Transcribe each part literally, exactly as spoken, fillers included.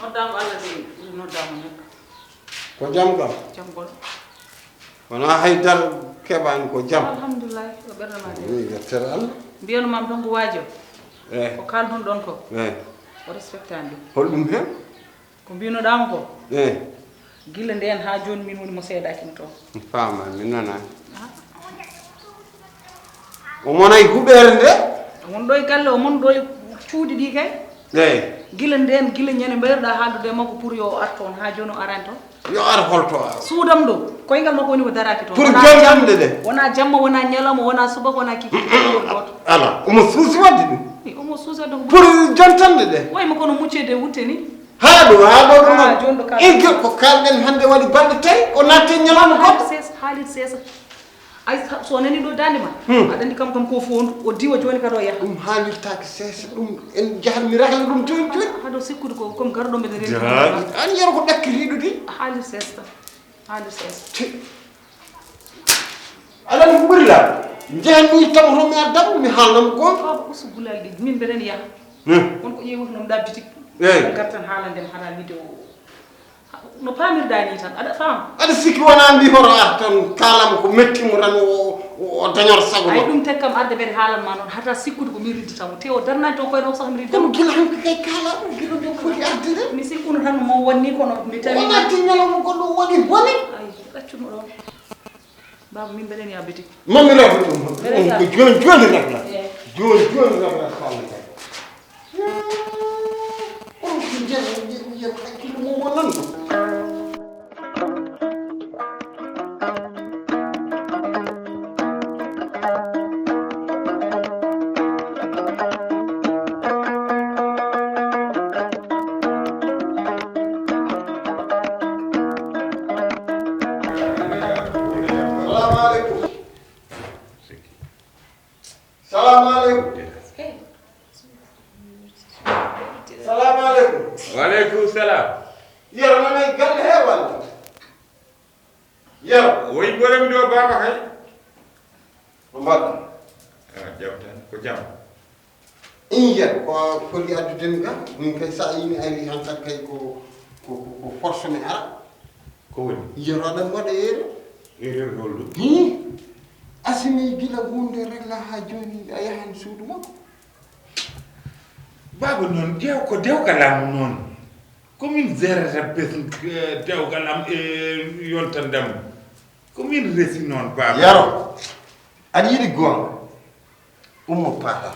Noddaango Allah de, ɓuri noddaango neɗɗo. Ko jam kam? Jam bolo. Wonaa hay dara keɓaani, ko jam. Alhamdulillahi, ko ɓernde ma de. Eyi, yettere Allah. Mbiyanu mam tan ko waajo. Eyi. Ko kaaldun ɗon ko. Eyi. O respectaani ɗum. Holɗum heen? Ko mbiynoɗaamo ko. Eyi. Gila ndeen haa jooni min woni mo seedaaki mo toon. Mi faamaani, mi nanaani. Ah. O monay huɓeere nde? O mon ɗo e galle, o mon ɗo e cuuɗi ɗi kay. Eyi. Gila ndeen, gila ñande mbayruɗaa haaldude e makko pour yo o ar toon, haa jooni o araani toon. Yo ar holto ar? Suudam ɗo, koyngal makko woni ko daraaki toon. Pour wonaa jam-, jontande ɗe? Wonaa jamma, wonaa ñalawma, wonaa subaka, wonaa kikiiɗe, ko gooto. Alaa, omo suusi waɗde ɗum? Eyi, omo suusi waɗde ko ɓuri. Pour jontande ɗe? Wayi mo kono mucceede wutte ni. Haa ɗo, haa ɗo ɗum. Ah, jooni ɗo kaal- Egge ko kaalɗen hannde waɗi balɗe tawi, o naatti e ñalawma goɗɗo. Haalit seesa, haalit seesa. Ay, sa-, so nani ɗo daande ma, hmm, aɗa anndi kam, kam ko foondu, o diwa jooni kadi o yaha. Ɗum haalirtaake seesa, ɗum en njahan mi ragla ɗum jooni jooni. Haɗo sikkude ko comme garɗo mbeɗa renti. Jaa. An yero ko ɗakkitiiɗo de. Haalir seesa tan, haalir seesa. Te. Aɗa anndi ko ɓuri laa? Njahan mi tamoto mi addan, mi haalna mo goonga. Baaba, usu gulal ɗi, min mbeɗen yaha. Hmm. Won ko ƴeewude noon ɗa bitik. Eey. Ngartan haalande mi haɗa vidéo. No paamirɗaa nii tan, aɗa faama? Aɗa sikki wonaa mbi hoto ar tan kaalam ko metti mo tan o, o, o dañor sago. Ay, ɗum tek kam arde mbeɗa haalan ma noon, hata sikkude ko min riddata mo. Te o darnaani toon koyɗe makko sax mi ridda mo. Kono gila hanki kay kaalaa ɗum, gila ɗum foti arde de. Mi sikkuno tan mo wonni kono mi tawi. O naatti ñalawma goɗɗo o waɗi bone. Ay, ɗaccuno ɗoon. Baaba, min mbeɗen yaa bitik. Mami rewɓe ɗum. Mbeɗen yaa. Ko jooni jooni rek la. Eey. Jooni jooni rek la faami kay. Salamu aleykum. Salamu aleykum. Salamu aleykum. Wa aleykum salam. Yero, nana e galle he walla? Yero. Woy, mboɗo mi ɗo, baaba, hay. Ko mbaɗɗa? Ah, jam tan. Ko jam? In, Yero, ko foti addude mi ga? Min kay, sa yini ari han tan kay ko, ko, ko, ko force mi ara. Ko woni? Yero, aɗa waɗa erreur. Erreur holɗum? Hi. Asimi gila hunde rek la ha joni a yahan suudu makko. Baaba, noon, dew-, ko dewgal am noon. Ko min gérata bes-, eh, dewgal am e yontandam. Ko min resi noon, baaba. Yero, aɗa yiɗi goonga? Ummo paatal.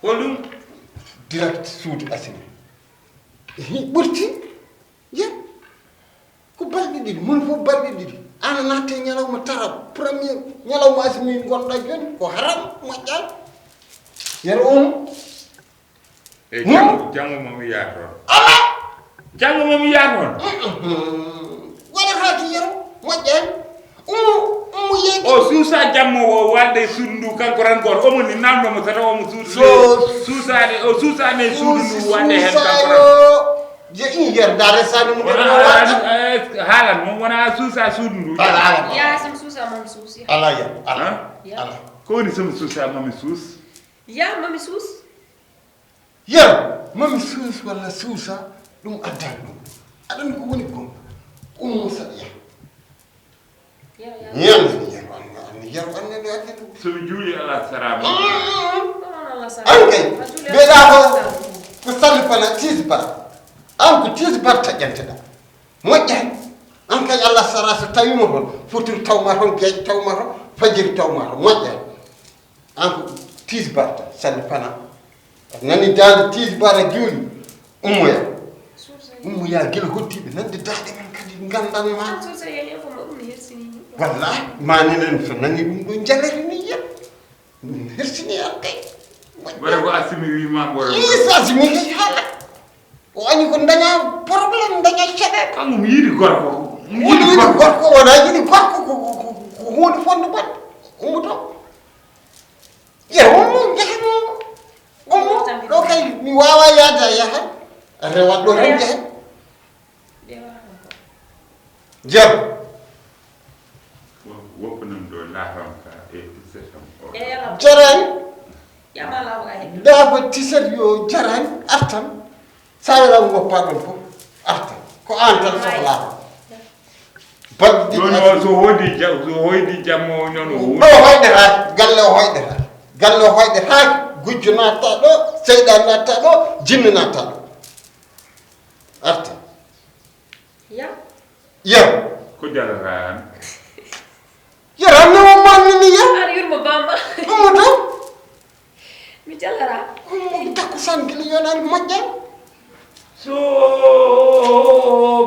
Holɗum? Direct suudu Asimi. Hi, ɓurti. Yer. Ko balɗe ɗiɗi, moni fof balɗe ɗiɗi. An a naatti ñalawma tara, premier ñalawma Asimi ngonɗa jooni, ko haram, moƴƴaani. Yero, um. Eyi, hmm? Janngo, janngo mo mi yaha toon. Ala! Janngo mo mi yaha toon. Mm, mm, mm. Waɗa haaju, Yero, moƴƴaani. Ummo, ummo yeeƴi. O suusa jamma o wonde e suudu ndu, kanko tan gooto. Omo ni namndo mo tata, omo suudu. So suusaade, o suusaade e suudu ndu wonde heen kanko tan. Suusa yo, je in yer da resani mo. Wona, wona, eh, haalan mo, wona suusa suudu ndu. Ala, ala. Ya, somi suusa, mami suusi. Ala, ya, ala. Han? Ya. Ala. Ko woni somi suusa, mami suus? Ya mami suus. Yero, mami suus walla suusa, ɗum addani ɗum. Aɗan ko woni gomba. Ummo saɗa yaha. Ñande mi yero anne anne yero anne ɗo adde ɗum. So mi juuli ala sara ma. An kay mbiɗa ko ko salli fana tisi bara. An ko tisi bara taƴƴanteɗa. Moƴƴa hen. An kay Allah sara so tawima toon fotir tawma toon geeƴe tawma toon fajiri tawma toon moƴƴa hen. An ko tisbarta salli fana nani daande tisbara juuli ummoya. Ummoya gila hoddiɓe nande daande men kadi gandan ma. Wallahi maninen so nani ɗum ɗo jalere ni yiyat. Ɗum hersini an kay. Wara ko asimi wima wara. Isa asimi kay haala. O añi ko daña problème daña caɗe. Kanko mi yiɗi gorko. Mi yiɗi gorko. Gorko wona yiɗi gorko ko hunde fonde bonde. Ummoto. Yero ummo jehano. Ummo ɗo kay mi wawa yaade a yaha. Rewat ɗo tan jehe. Jero. Woppanam ɗo laram ka e tisetam o. Jarani. Dafa tiset yo jarani artan. Saweram goppaɗon fof artan. Ko an tan sohlama. Bagɗi ɗon o so hoydi jam so hoydi jamma o ñon o ɗo hoyɗe haaki galle o hoyɗe haaki galle o hoyɗe haaki gujjo natta ɗo seyɗan natta ɗo jinni natta ɗo. Arta. Ya. Yam. Ko jarata an. Yaram ne won man ni ya. Ar yurma bamba. Ummuto. Mi jalara. Ummu takkusan gila yonani majjan. So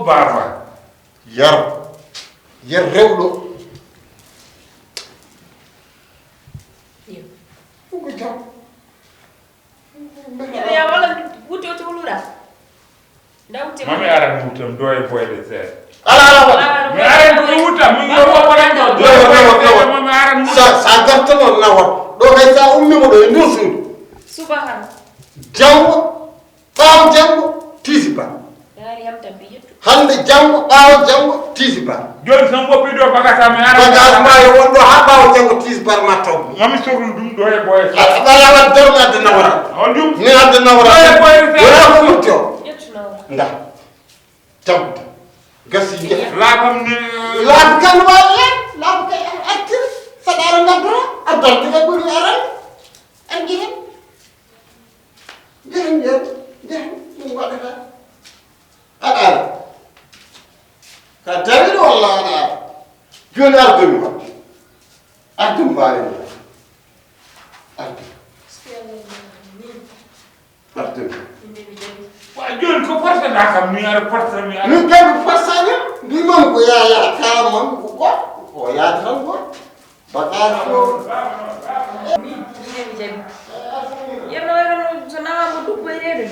baba. Yar. Yar rewɗo. Ugu jam. Ina ya wala wuti wuti wulura. Ndawti. Mami aran wutam doye boyde seeɗa. Ala ala wala. Mi aran ko wutam mi yo wala ɗo. Doye boyde seeɗa mami aran wutam. Sa sa garta non na wat. Ɗo kay sa ummi mo ɗo e ndur suudu. Subahana. Jango ɓaawo jango tisiba. Yaari yam tampi yettu. Hande jango ɓaawo jango tisiba. Joni so woppi ɗo bagasa mi ara. Bagasa ma yo won ɗo ha ɓaawo jango tisiba ma taw. Mami sorru ɗum ɗo e boye. Ala ala darma adde nawara. On ɗum. Ni adde nawara. Ɗo e boye. Wala ko mutti o. Yettu nawara. Nda. Tabta. Gasi je. Labam ni. Lab kan wala. Lab kay an attir. Sadara ngadra. Adar diga buri aran. An gihen. Njehen njehen njehen ɗum waɗata aɗa ara ka dawir walla aɗa ara. Joni ardumi waɗde ardumi mbaawimi waɗde ardumi. Ardumi. Wa joni ko forcata kam mi ara forca mi ara. Min kadi forcani mbimam ko yaya kala mam ko goɗɗo ko yaade tan goɗɗo. Bakaar ko. Yerno yerno so nawa mo dubbo yeedo.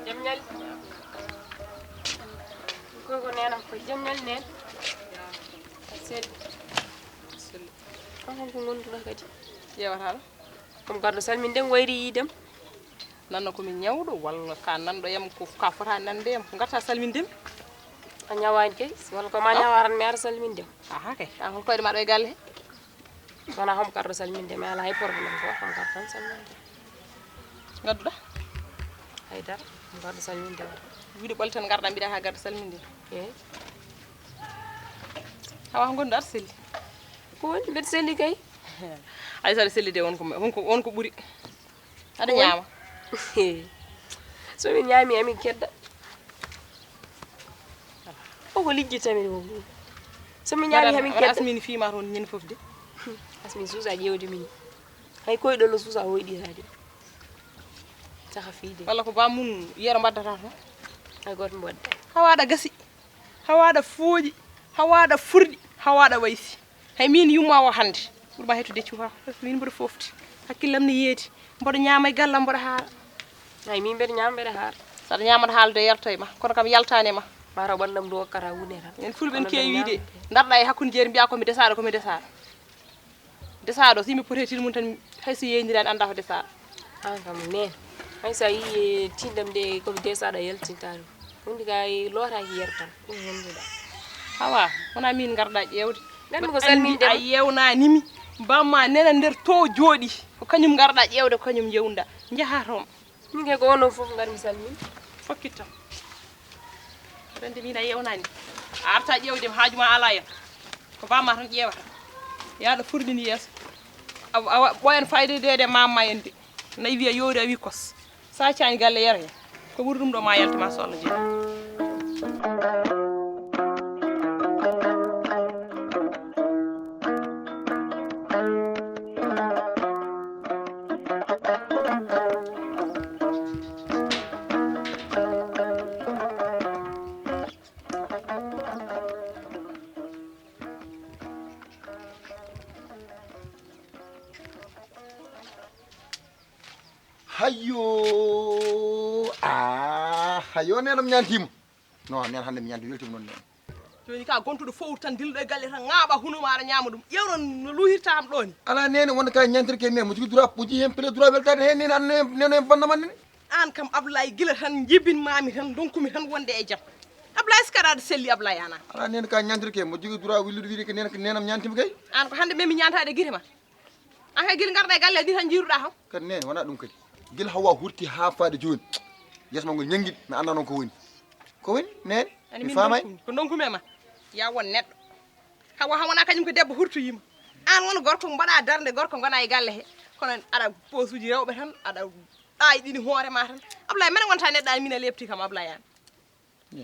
Jam ñal. Koy ko nenam koy jam ñal nen. Sel. Sel. Ko honko gonduɗa kadi? Yewataɗo. Kam garɗo salminde mi wayri yiidem. Nanno ko mi ñawɗo walla ka nanɗo yam ko ka fota nande yam ko garta salminde mi? A ñawani kay walla ko ma ñawaran mi ara salminde. Aha kay an hol koyɗe ma ɗo e galle he? Wona hom garɗo salminde mi ala hay problème ko hom garɗo tan salminde. Ngadduɗa? Haydara hom garɗo salminde wata. Wiɗo ɓolle tan garɗa mbiɗa ha garɗo salminde. Eyi. Hawa ko gonɗo aɗa selli? Ko woni mbeɗa selli kay. Ay saɗa selli de wonko wonko wonko ɓuri. Aɗa ñaama. So min ñaami amin kedda. O ko lijjitamin o. So min ñaami amin kedda. Asmin fiima toon ñande fof de. Asmin suusa ƴeewde min. Hay koyɗol no suusa hoyɗiraade. Saha fiide. Walla ko bammun yero mbaddata toon. Hay gooto mbaɗda. Hawa aɗa gasi. Hawa aɗa fooƴi. Hawa aɗa furɗi. Hawa aɗa waysi. Hay min yumma o hannde ɓurma hettude cuha min mboɗo fofti hakkillam ne yeedi mboɗo ñaama e gallam mboɗo haara. Hay min mbeɗa ñaama mbeɗa haara. Saɗa ñaama aɗa haala de yalta e ma kono kam yaltani e ma. Maro ɓandam ɗo wakkata wune tan. En fulɓe en keewi wiide, ndarɗa e hakkunde jeeri mbiya ko mi desaaɗo, ko mi desaaɗo. Desaaɗo, si mi poti e tin mum tan, hay so yeyndirani annda ko desaaɗo. An kam neen, hay so a yii e tindam de ko mi desaaɗo a yaltintaani. Hundi ka e lootaaki yer tan, ɗum hennduɗa. Awa, wona min ngarɗa ƴeewde. Ngan ko salminde a yewnanimi. Bamma nena nder to jooɗi. Ko kañum ngarɗa ƴeewde, ko kañum njewnda. Njaha toon. Min kay ko onon fof ngar mi salmin. Fokkit tan. Rende min a yewnani. A arta ƴeewde haaju ma ala yan. Ko bamma tan ƴeewata. Yaɗo furɗini yeeso. Awa, awa, ɓoyan fayde de, de mamma en de. Nayi wiya yowde a wi kos. Sa caani galle yero hen. Ko ɓuri ɗum ɗo ma yalti ma so Allah jeeɗi. Hayyo, ah, hayyo, nena mi ñantima. No, nena hande mi ñanti weltima noon nena. Joni ka gontuɗo fowru tan dilluɗo e galle tan ŋaaɓa hunuma aɗa ñaama ɗum. Ƴewno no luhirta am ɗo ni. Ala nene wonde ka ñantirke men mo jogui droit mo jogui hen pele droit weltade hen nene an nene en bonna man nene. An kam Ablaye gila tan jibinmami tan donkumi tan wonde e jam. Ablaye sikaraɗo selli Ablaye ana. Ala nene ka ñantirke mo jogui droit willude wiide ko nena ko nenam ñantima kay. An ko hande memi ñantade guite ma. An kay gila garɗa e galle ni tan jiiruɗa kam. Kadi nene wona ɗum kadi. Gila hawa hurti ha faade joni. Yeeso ma ngol ñangiɗi mi anda noon ko woni. Ko woni nene? Ani mi min famay. Donkumi, ko donkumi e ma. Ya won neɗɗo. Hawa hawana kañum ko debbo hurtoyima. An won gorko mbaɗa darde gorko gona e galle he. Kono aɗa posuji rewɓe tan aɗa ɗayi ɗini hoore ma tan. Ablaye mene wonta neɗɗo an mina lepti kam Ablaye an.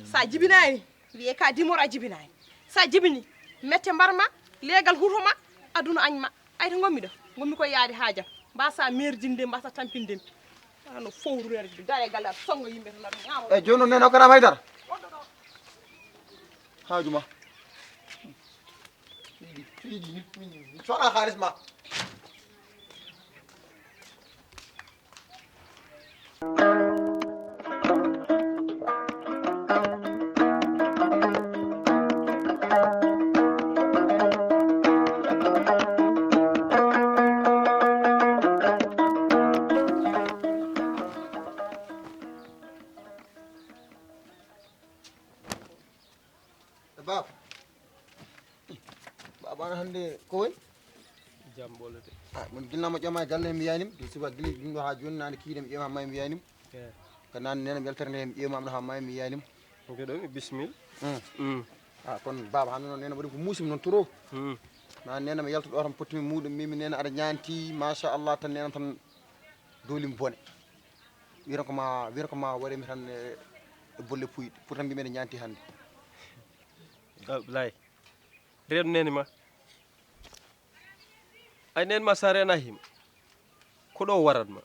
Sa jibinani wiye ka dimor a jibinani. Sa jibini mette mbarma legal huto ma aduna añ ma. Ay to gommi ɗo gommi koye yaade haajam. Mbasa merdinde mbasa tampinde mi. Ano fowru rere dare galle aɗa songo yimɓe tan aɗa ñaamo. E joni noon nene okkata haydara. Haaju ma. Piiji ni soɗa haalis ma. Baba. Baba, an hannde ko woni? Jam ɓolo de. Ah, mon ginnama ƴama e galle mi yani mo. Gila suba gila ɗum ɗo ha joni nane kiiɗe mi ƴama may mi yani mo. Eh. Ka nane nene mi yaltere nde mi ƴama ɗo ha may mi yani mo. Ok, ɗo mi bismil. Hmm. Hmm. Ah, kon baba hande noon nene waɗi ko musim noon toro. Hmm. Na nene mi yalta ɗo tan pottumi muɗum mi mi nene aɗa ñanti machallah tan nene tan dolim bone. Wiyata ko ma wiyata ko ma waɗe mi tan e bolle puyɗe pour tan mbiɗa ñanti hande. Ablaye. Reeɗo nene ma. Ay nene ma sa rena hima. Ko ɗo warat ma.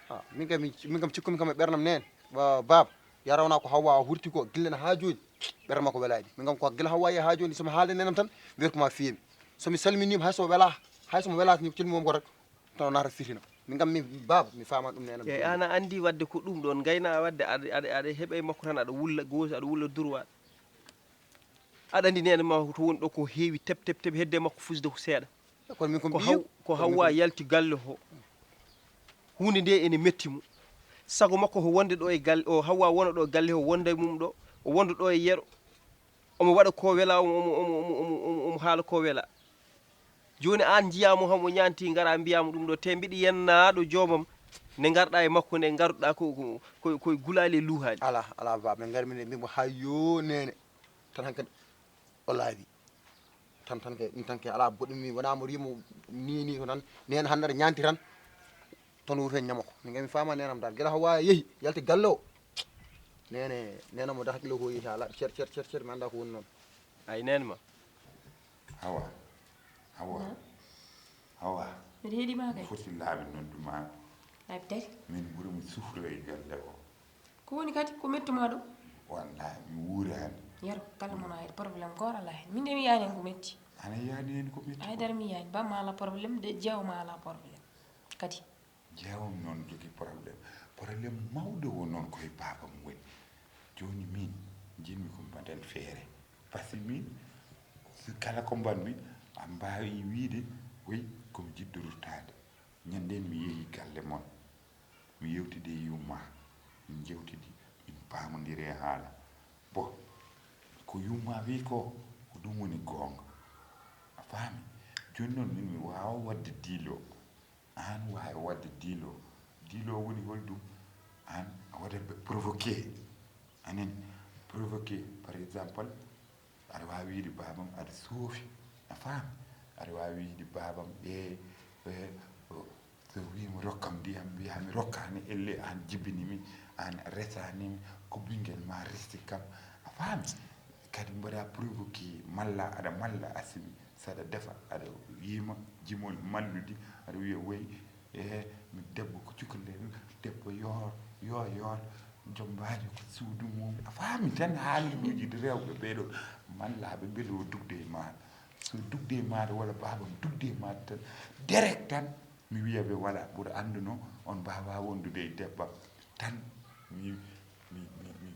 Ah, min kam min kam cikkumi kam e ɓernam nene. Baba, yara wona ko hawa hurti ko gillen ha joni. Ɓernam ko welaɗi. Min kam ko gila hawa ha joni somi haalde nenam tan wiyata ko ma fiyemi. Somi salminima hay so wela hay somo wela ni ko celmi mom ko rek. Tan o nata fitina. Min kam mi baba mi fama ɗum nenam. Eyyi ana andi wadde ko ɗum ɗon gayna wadde aɗa aɗa aɗa heɓa e makko tan aɗa wulla gauche aɗa wulla droit. Aɗa andi nene ma to woni ɗo ko heewi tep tep tep hedde makko fusde ko seeɗa. Kono min ko ko haw ko hawwa yalti galle ho. Hunde nde ene metti mo. Sago makko ko wonde ɗo e galle o hawwa wona ɗo e galle ho wonda e mum ɗo o wonda ɗo e yero. Omo waɗa ko wela omo omo omo omo omo omo haala ko wela. Joni an jiyamo hamo ñanti gara mbiyamo ɗum ɗo te mbiɗa yennaɗo jomam nde garɗa e makko nde garɗa ko ko koye gulali e luhali. Ala ala ba min gari min mbimo hayyo nene. Tan hankadi o laabi tan tan ke ɗum tan ke ala boɗɗum mi wona mo rimo ni ni ko tan nene hannde aɗa ñanti tan. Tan wurten ñamako min gami fama nenam dal gila hawa yehi yalti galle o. Nene nene mo data kilo ko yehi ala cer cer cer cer mi anda ko woni noon. Ay nene ma. Hawa. Hawa. Hawa. Mbiɗa heeɗi ma kay. Foti laabi nodduma. Laabi tati. Min ɓurimi sufre e galle o. Ko woni kadi ko mettuma ɗo? Wallahi mi wuurani. Yero kala mona e problème goto ala hen min de mi yiyani hen ko metti. Ana yiyani hen ko metti? Haydara mi yiyani bamma ala problème de jeewma ala problème kadi. Jeewam noon jogii problème. Problème mawɗo o noon ko e baabam woni. Jooni miin Njiɗmi ko mbaɗen feere. Par ce que min, so kala ko mbaɗmi, a mbaawi wiyde, woy, ko mi jiɗɗo ruttaade. Ñande mi yehi galle mon, mi yewtidi e yumma, min njewtidi, min paamondiri e haala. Bon, ko yumma wi ko, ko ɗum woni goonga. A faami? Jooni noon, min mi waawa waɗde diilo. Aan waawi waɗde diilo. Diilo woni holɗum? Aan a waɗat ɓe provoqué. A nani? Provoqué, par exemple, aɗa waawi wiyde baabam aɗa soofi. A faami? Aɗa waawi wiyde baabam, e, e, o, so wiima rokkam ndiyam, mbiyaa mi rokkaani, elle aan jibini mi, aan resaani mi, ko ɓinngel ma resti kam. A faami? Kadi mbaɗa provoqué, malla aɗa malla asimi, saɗa defa, aɗa yima jimol malludi, aɗa wiya woy, e, mi debbo ko cukalel, debbo yoor, yo yoor, jombaajo ko suudu mum. A faami tan haalluuji ɗi rewɓe ɓeeɗo mallaaɓe mbelo dugde e maaɗa. So dugde e maaɗa walla baabam dugde e maaɗa tan, direct tan, mi wiya ɓe wala, ɓura annduno on mbaawaa wondude e debbam. Tan mi, mi, mi, mi,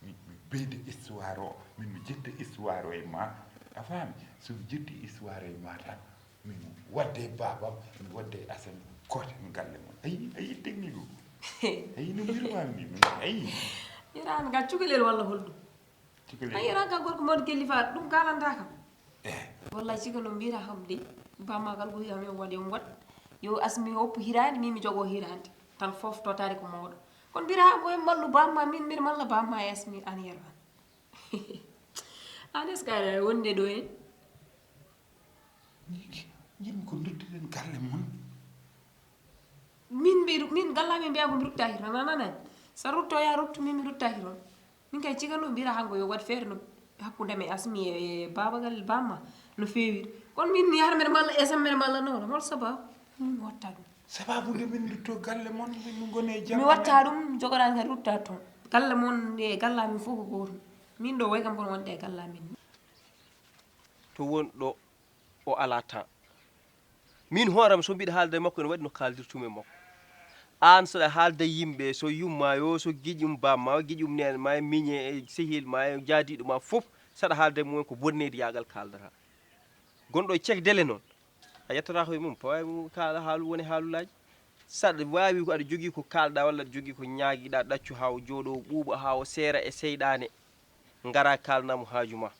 mi, mi ɓeyda histoire o, min mi jetta histoire o e ma. A faami? So mi jetti histoire o e ma tan, min wadde e baabam, min wadde e Asan, kooten galle mon. A yii, a yii technique o? A yii no mbirmi ni, min, a yii? Iran ga cukalel walla holɗum? Cukalel. A yii, iran ga gorko mawɗo kellifa, ɗum kalanta kam. Eh. Wallahi, cika no mbira kam de, bamma kala ko wiya mi waɗi, on waɗ. Yo asmi oppu hiraande, min mi jogo hiraande. Tan fof totari ko mawɗo. Kono mbira ko en mallu bamma, min mbir malla bamma e asmi an yerwan. An est-ce que aɗa wonde ɗo en? Jiɗmi ko duttuɗen galle mon. Min mbi-, min galla min mbiya ko mi ruttaki toon, a nanani? So rutto ya ruttu, min mi ruttaki toon. Min kay cika no mbira hanko yo waɗ feere no hakkunde men asmi e baaba galle bamma no feewiri. Kono min mi yahata mbeɗa malla, esa mbeɗa malla noon, hol sababu? Min mi watta ɗum. Sababu nde min ndutto galle mon, min ngoni e jam. Mi watta ɗum, mi jogoɗaani kadi rutta toon. Galle mon e galla min fof ko gootum. Min ɗo way kam kono wonde e galla min. To won ɗo o alaa temps. Min hooram so mbiɗa haalda e makko ene waɗi no kaaldirtumi e makko. Aan saɗa haalda e yimɓe, so yumma yo, so giƴum bamma, giƴum neen ma, miñe e sehil ma, e jaadiiɗo ma fof, saɗa haalda e mumen ko bonneede yaagal kaaldata. Gonɗo e cekdele noon, a yettata ko e mum, pawa e mum kaala haalu woni haalulaaji. Saɗa waawi ko aɗa jogii ko kaalɗa walla aɗa jogii ko ñaagiɗa, ɗaccu haa o jooɗo, o ɓuuɓa haa o seera e seyɗaane. Ngara kaalna mo haaju ma.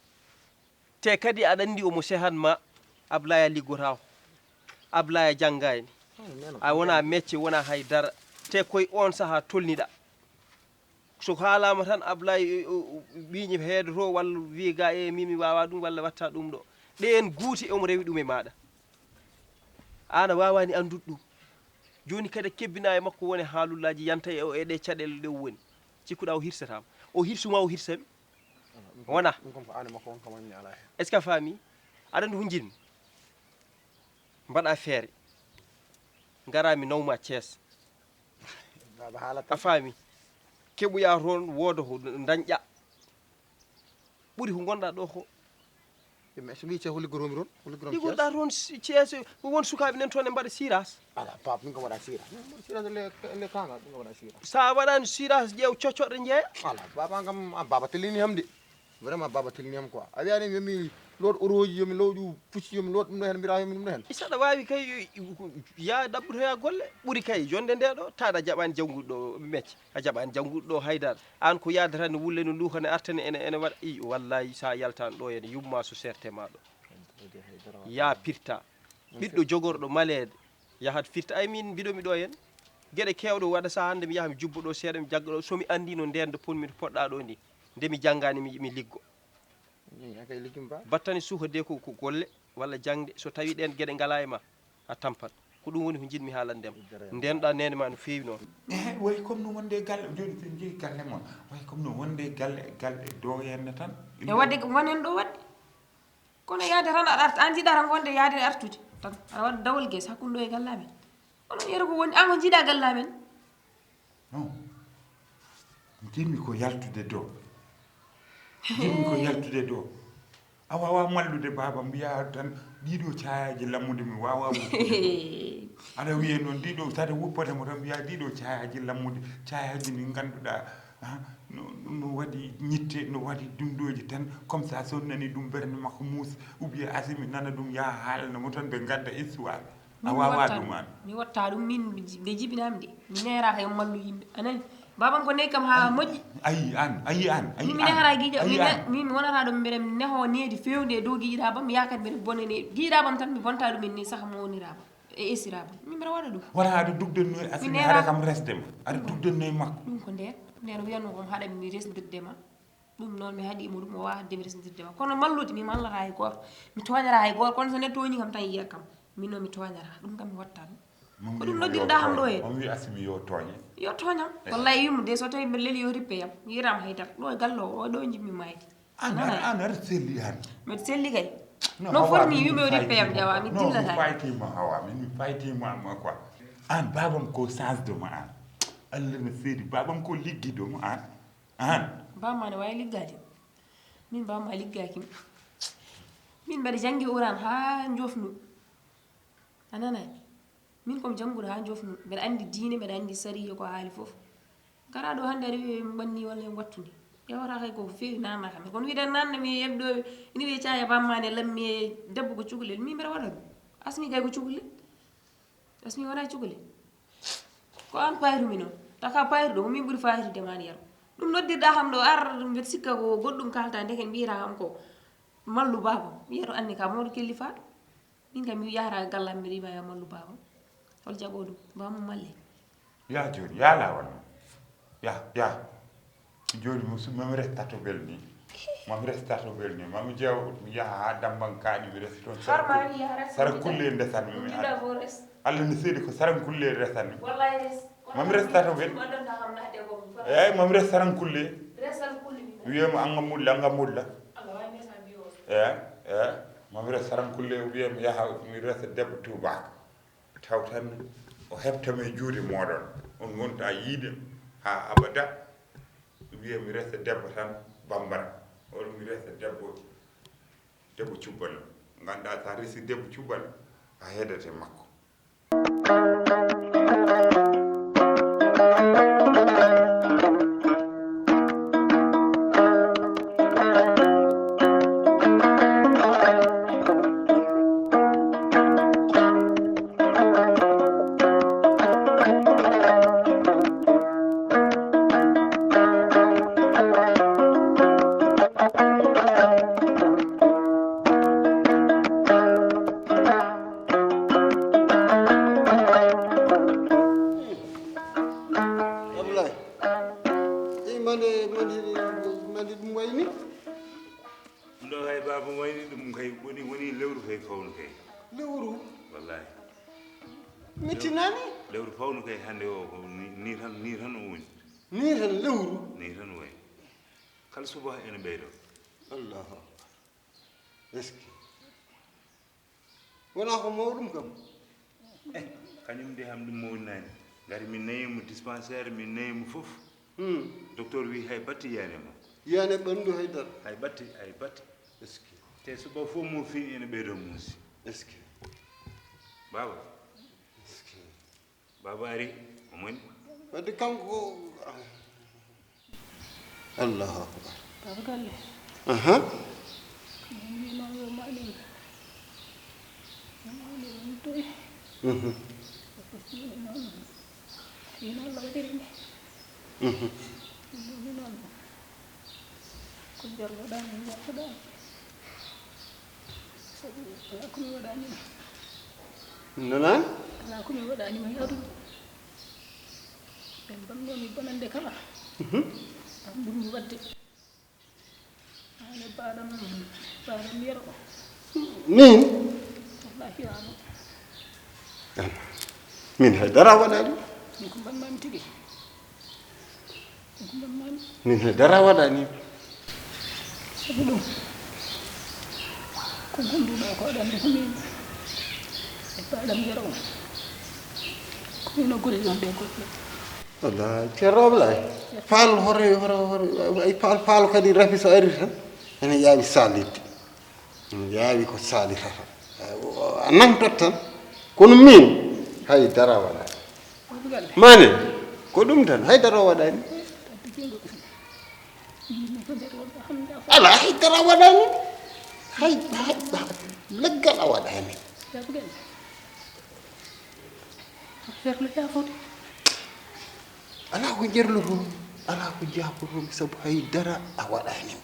Te kadi aɗa anndi omo sehan ma, Ablaye a liggotaako. Ablaye a janngaani. A wona mecce, wona hay dara. Te koye oon sahaa tolniɗa. So haalama tan Ablaye, o, o, ɓiñi heedoto walla wiye ga e min mi wawa ɗum walla watta ɗum ɗo. Ɗeen guuti omo rewi ɗum e maɗa. An a wawani anndude ɗum. Joni kadi kebbina e makko woni haalullaji yanta e, e ɗe caɗele ɗe o woni. Cikkuɗa o hirsatama. O hirsuma o hirsami. Wona. Ɗum kam ko an e makko on kam anni ala hen. Est-ce que a faami? Aɗa anndi ko jiɗmi? Mbaɗa feere. Ngara mi nawma Thiès. Baba haalata. A faami? Keɓoya toon wooda ko dañƴa. Ɓuri ko ngonɗa ɗo ko. Yimɓe so mbi Thiès ko liggotomi toon, ko liggotomi Thiès. Liggotoɗa toon si-, Thiès, ko won sukaaɓe nan toon e mbaɗa siras. Ala, Pape, min ko mbaɗa siras. Min mbaɗa siras le, le kanga, min ko mbaɗa siras. Sa waɗani siras, ƴeew coccoɗe jeeya. Ala, Baba kam, an Baba tellini ham de. Vraiment, Baba tellini ham quoi. A wiyani yomi lood oroji, yomi looƴu pucci, yomi lood ɗum ɗo hen, mbira yomi ɗum ɗo hen. Saɗa wawi kay, ya ɗaɓɓotoya golle. Ɓuri kay jonde nde ɗo, taɗa jaɓani jannguɗo ɗo mecce. A jaɓani jannguɗo ɗo haydara. An ko yaada tan ne wulle no nduka ne arta ne ene, ene waɗa. I, wallahi sa yaltani ɗo ene yumma so serte ma ɗo. Ya pirta. Ɓiɗɗo jogorɗo maleede. Yahat firti, ay min mbiɗomi ɗo heen. Geɗe keewɗe waɗa sahaa hannde mi yaha mi jubbo ɗo seeɗa, mi jagga ɗo, so mi anndino ndeen ɗo ponmi to poɗɗa ɗo ndi, nde mi janngaani mi, mi liggo. Min kay liggim ba. Battane suuka de ko, ko golle walla jaŋde, so tawi ɗeen geɗe ngalaa e ma, a tampat. Ko ɗum woni ko njiɗmi haalande ma. Ndeenɗa neene ma no feewi noon. Eh, way comme no wonde e galle, jooni so en njehi galle mon, way comme no wonde e galle, e galle e dow heen tan. E waɗde ko wonen ɗo waɗde. Kono yaade tan aɗa arta, an njiɗa tan wonde yaade artude tan. Aɗa waɗa dawol gees hakkunde ɗo e galle amen. Kono yeru ko woni, an ko njiɗa galle amen. Non. Njiɗmi ko yaltude ɗo. Njiɗmi ko yaltude ɗo. A wawa mallude baaba mbiya tan ɗiɗo caayaaji lammude mi wawa woppude. Aɗa wiye noon ɗiɗo saɗa woppata mo tan mbiya ɗiɗo caayaaji lammude, caayaaji ɗi ngannduɗaa Ah, no, no waɗi ñitte, no waɗi dumdooji tan, comme ça, so nani ɗum ɓernde makko muusi, ou bien Asimi nana ɗum, yaha haalana mo tan, ɓe ngadda histoire. A wawa ɗum an. Mi watta ɗum, min nde jibinami nde, mi neeraka yo mallu yimɓe, a nani? Babam ko neyi kam ha moƴƴi. Ayi an, ayi an, ayi. Min mi neera giƴo, min mi wonata ɗum, mbeɗa neho needi fewde e dow giƴiraɓam, mi yakat mbeɗa bonane giƴiraɓam tan, mi bonta ɗum en ni saka mo woniraɓam. E esiraɓam min mbeɗa waɗa ɗum. Wona aɗa dugdanno e Asimi, hara kam resde ma, aɗa dugdanno e makko. Ɗum ko nder nder o wiyanno ko haɗa mi resdirde ma. Ɗum noon mi haɗimo ɗum, o wawa haɗde mi resdirde ma, kono mallude mi mallata hay goto, mi toñata hay goto, kono so neɗɗo toñi kam tan yiya kam. Min noon mi toñata ɗum kam, mi watta ɗum. Ko ɗum noddirɗa kam ɗo he? On wi Asimi yo tooñe. Yo tooñam. Wallahi yumma de, so tawi mbeɗa leli yo rippe yam, mi yirama haydara ɗo e galle o ɗo jimmi mayde. An aɗa selli an. Mbeɗa selli kay. No foti mi yumi o rippe yam de, awa mi dillata. Faytima, awa min mi faytima ma quoi. An babam ko change de ma an. Allah no seedi, babam ko liggiɗo ma an. An. Bamma ne wawi liggade. Min bamma liggaki. Min mbeɗa jangi Quran ha jofnu. A nanani? Min komi janngude haa jofnu, mbeɗa anndi diine, mbeɗa anndi sariya ko haali fof. Gara ɗo hannde aɗa wiya mi ɓanni walla mi wattuni. Yawata kay ko feewi nanna kam. Kono wiɗen nanna mi yeɓ ɗo, ina wiya caya bamma ne lammi e debbo ko cukalel. Min mbeɗa waɗa ɗum. Asmi kay ko cukalel. Asmi wona cukalel. Ko an payru mi noon. Taka payru ɗo, ko min ɓuri fayrude ma yaro. Ɗum noddirɗa kam ɗo ar mbeɗa sikka ko goɗɗum kalta ndeke mbiyata kam ko mallu baba. Mbiyata anni ka mawɗo kellifa. Min kam mi yahata gallam mi rima ya mallu baba. Hol jaɓo ɗum? Bamum malle. Ya joni, ya lawal ma. Ya, ya. Joni musu mami restato bel ni. Mami restato bel ni. Mami jewa mi yaha ha damban kaɗi mi resi toon. Sara kulle ndesan mi mi. Allah ni seedi ko sara kulle resan mi. Wallahi res. Mami restato bel. Eyyi mami res sara kulle. Wiyemo anga mulla, anga mulla. Eyyi, eyyi. Mami res sara kulle, wiyemo yaha mi resa debbo tubak. Taw tan o heɓtami e juuɗe mooɗon, on ngonta yiide haa abada. Wiya mi resa debbo tan bambara, walla mi resa debbo, debbo cubbal. Nganndaa so a resi debbo cubbal, a heedete makko. Ablaye, i mande mande mande ɗum wayni? Ɗum ɗo kay baaba wayni ɗum kay woni, woni lewru kay fawnu kay. Lewru? Wallahi. Mittinani? Lewru fawnu kay hannde o ko ni, ni tan, ni tan o woni. Ni tan lewru? Ni tan wayi. Kala suba ene ɓeydo. Allahu akbar. Est-ce que wona ko mawɗum kam? Eh, kañum de ham ɗum mawninani. Ngari min nayi mo dispensaire, min nayi mo fof. Hmm. Docteur wi hay batte yiyani e makko. Yiyani e ɓanndu hay dara. Hay batte, hay batte. Est-ce que? Te suba fof mo fini ene ɓeydo muusi. Est-ce que? Baba. Est-ce que? Baba ari, o moni. Wadde kanko ko Allahu akbar. Baba Galle. Aha. Min mbino yo maɗum. Yo maɗum ɗum toy. Mhm. Ko fini noon. Fino Allah waɗiri ni. Mhm. Ɗum woni noon. Ko jarloɗaa mi jarloɗaa. Sabu alaa ko mi waɗaani ma. Nonan? Alaa ko mi waɗaani ma yaadu. Ɓe mbanno mi bonande kala. Mhm. Am ɓurmi waɗde. Ane baɗam, baɗam yero. Min? Wallahi yaano. Min hay dara waɗaani. Min ko mbanmami tigi. Min hay dara waɗaani. Sabu ɗum ko gonduɗo ko ɗande ko min e paɗam yero on. Ko min o gori ɗon ɓe goɗɗo. Walla Ceerno Ablaye. Faal hore hore hore ay faal faal kadi rafi so ari tan ene yaawi salidde. Ene yaawi ko salitata. A nangtot tan. Kono min hay dara waɗaani. Mane ko ɗum tan hay dara o waɗaani. Alaa, hay dara waɗaani. Hay, hay, leggal a waɗaani. Alaa ko njerlotoo-mi, alaa ko njaafotoo-mi, sabu hay dara a waɗaani.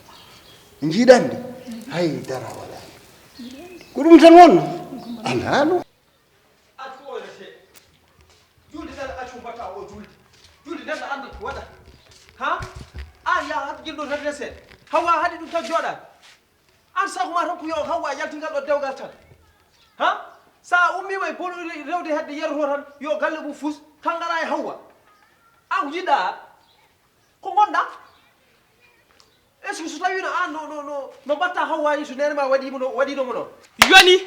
Njiiɗan de, hay dara a waɗaani. Ko ɗum tan wonnoo? Alaa ɗum. Accu o rese. Julde nana accu mbatta o julde. Julde nana annda ko waɗa. Ha? An ya hat gilɗo tan rese. Hawa haɗi ɗum tan jooɗaade. An sago ma tan ko yo Hawwa yalti ngal ɗo dewgal tan. Ha? Sa ummiima e boɗo rewde hedde yeroto tan yo galle mum fus tan ngara e Hawwa. An ko jiɗɗa an? Ko ngonɗa? Est-ce que so tawino an no no no no mbatta Hawwa ni so nene ma waɗimo no waɗino mo noon? Yoni.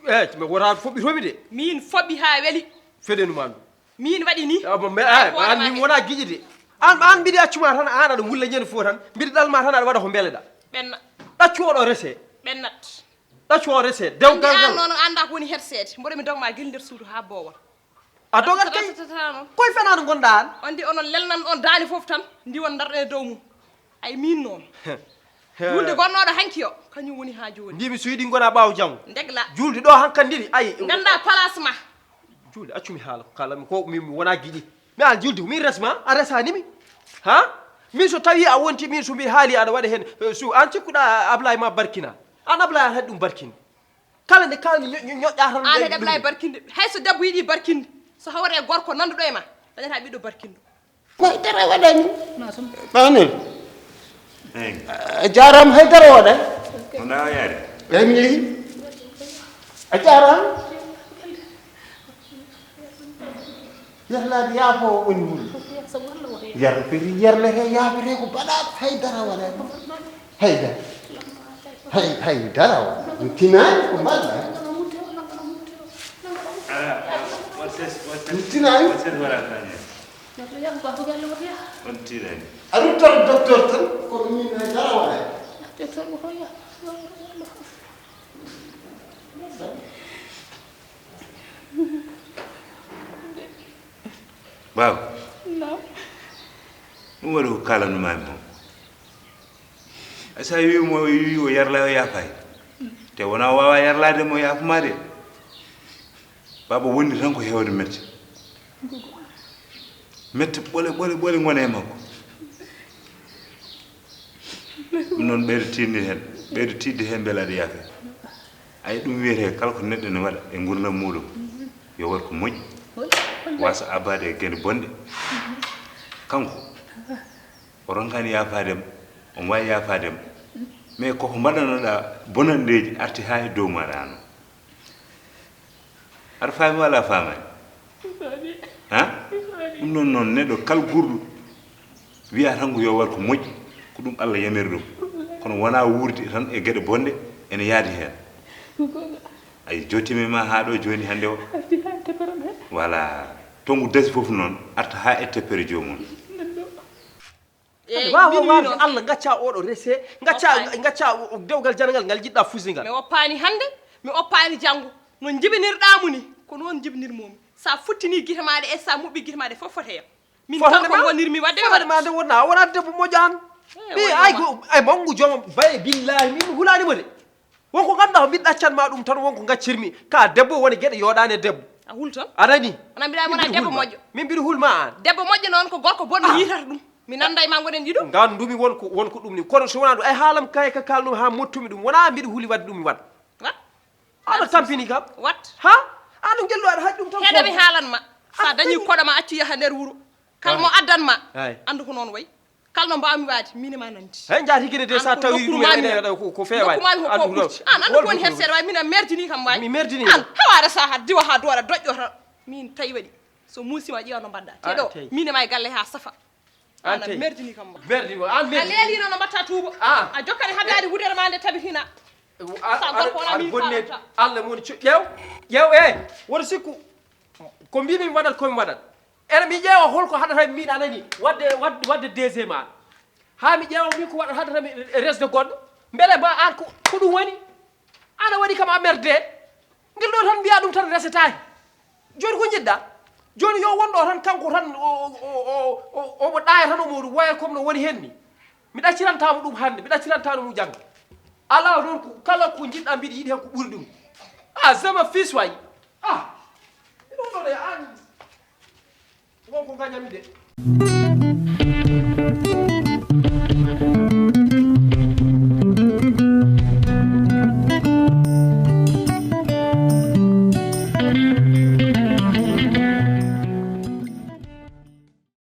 Eh, mi wota foɓɓitomi de. Min foɓɓi ha weli. Feɗenu ma ɗum. Min waɗi ni. Ah, bon, mais, eh, an min wona giƴi de. An an mbiɗi accuma tan an aɗa wulla ñande fof tan mbiɗi ɗalma tan aɗa waɗa ko mbeleɗa. Ɓenna. Ɗaccu oɗo rese. Ɓennat. Ɗaccu o rese. Dewgal ngal noon annda ko woni herseede. Mboɗo mi dogma gel nder suudu ha boowal. A dogat kay. Koye fenaande ngonɗa an? On ndi onon lelnan on daani fof tan ndiwon ndarɗen e dow mum. Ay min noon. Julde gonnooɗo hanki o kañum woni haa jooni. Mbimi so yiɗi ngona ɓaawo janngo. Ndegla. Julde ɗo hankandiri ay. Ngannda place ma. Julde accumi haala ko kalanmi ko min mi wona giɗi. Mi an julde ko min resma a resani mi. Ha? Min so tawi a wonti min so mbiɗa haali aɗa waɗa heen eh, su an cikkuɗa Ablaye ma barkina. An Ablaye an haɗi ɗum barkinde. Kala nde kawmi ñoƴƴa tan. An heɗa ɓlay barkinde hay so debbo yiɗi barkinde so hawre e gorko nanduɗo e ma dañata ɓiɗɗo barkindo. Ko haydara waɗani. Mane. A jarama haydara waɗani. Wona yaade. Eyyi mi yeehi. A jarama. Yerlaade yaafoowo woni wuro. Yerfiri yerlete yaafete ko baɗaaɗo hay dara wala e makko. Hay dara. Hay hay dara wala. Ɗum tinaani ko mbaɗɗa. Ɗum tinaani. On tinaani. A ruttan docteur tan ko ɗum min hay dara wala e. Baaba. Naam. Ɗum waɗi ko kaalanno maami o. Sa wi mo wi o yarla o yaafaay. Te wona wawa yarlaade mo yaafuma de. Baaba woni tan ko hewde mette. Mette ɓole ɓole ɓole ngone e makko. Ɗum noon ɓeydo tiiɗde heen ɓeydo tiiɗde heen mbele aɗa yaafe. Ay ɗum wiyetee kala ko neɗɗo ne waɗa e ngurdam muuɗum yo waɗ ko moƴƴi wasa abbaade e geɗe bonɗe. Kanko o ronkani yaafaade ma omo waawi yaafaade ma mais koko mbaɗanoɗaa bonanndeeji arti haa e dow maaɗa aan o. Aɗa faami walla a faamaani? Ha? Ɗum noon noon neɗɗo kala guurɗo wiya tan ko yo waɗ ko moƴƴi ko ɗum Allah yamiri ɗum kono wona wuurde tan e geɗe bonɗe ene yaadi heen. Ay jottimi ma haa ɗo jooni hannde o. Voilà. Tongu dasi fof noon arta haa e teppere joomum. Hande wawa wawde Allah gacca oɗo rese gacca gacca dewgal janangal ngal jiɗɗa fusi ngal. Mi oppaani hannde mi oppaani janngo no njibinirɗaa mo ni ko noon njibinirmoo mi sa futtini gite maa ɗe e sa muɓɓi gite maa ɗe fof fotoyam. Min kanko ngonirmi waɗde mi waɗa ma nde wonna a wonat debbo moƴƴo an. Ɓe ay ko ay manngu jooma baye billahi min mi hulaanima de. Wonko ngannduɗaa ko mbiɗa ɗaccanma ɗum tan wonko ngaccirmi ka debbo woni geɗe yooɗaani e debbo. A hul tan. A nanii? Wona mbiɗa wona debbo moƴƴo. Min mbiɗa hulma aan. Debbo moƴƴo noon ko gorko bonɗo yiytata ɗum. Mi nannda e ma ngoɗen ɗiɗo. Nganndumi wonko wonko ɗum ni kono so wonaa ɗum ay haalam kaye ka kaalnumi haa mottumi ɗum wonaa mbiɗa huli waɗde ɗum mi waɗa. Wat. Aɗa tampini kam. Wat. Ha? Aɗa gelɗo aɗa haɗi ɗum tan. Heɗo mi haalanma. Sa dañi koɗo ma accu yaha nder wuro. Kala mo addanma. Anndu ko noon wayi. Kala no mbaawmi waade miin e ma nanndi. Hay njaati gine de so a tawi ɗum e ko feewaani an ɗum an ko woni her seeɗa waay miin a merdini kam waay mi merdini an hawaare saha diwa ha doora doƴƴo tan miin tawi waɗi so muusima ƴeewa no mbaɗɗa te ɗo miin e ma e galle ha safa an a merdini kam waay merdini an a leelino no mbatta tuuba a jokkani haddaade wudere ma nde tabitina sa gorko wona min bonne Allah moni ƴeew ƴeew e woto sikku ko mbimi mi waɗat komi waɗat Ene mi ƴeewa holko haɗata min a nani wadde wadde deuxième an haa mi ƴeewa min ko waɗata haɗata mi resde goɗɗo mbele ma an ko ko ɗum woni ana waɗi kam a merde ngel ɗo tan mbiya ɗum tan resetahi joni ko jiɗɗa Jooni yo won ɗo tan, kanko tan, o, o, o, o, omo ɗaaya tan, omo waya comme no woni heen ni. Mi ɗaccirantaa mo ɗum hannde, mi ɗaccirantaa mo janngo. Alaa noon ko, kala ko njiɗɗaa mbiɗa yiɗi heen ko ɓuri ɗum. Ah, c'est mon fils waay. Ah, ɗum ɗo de, an. Won ko ngañami de.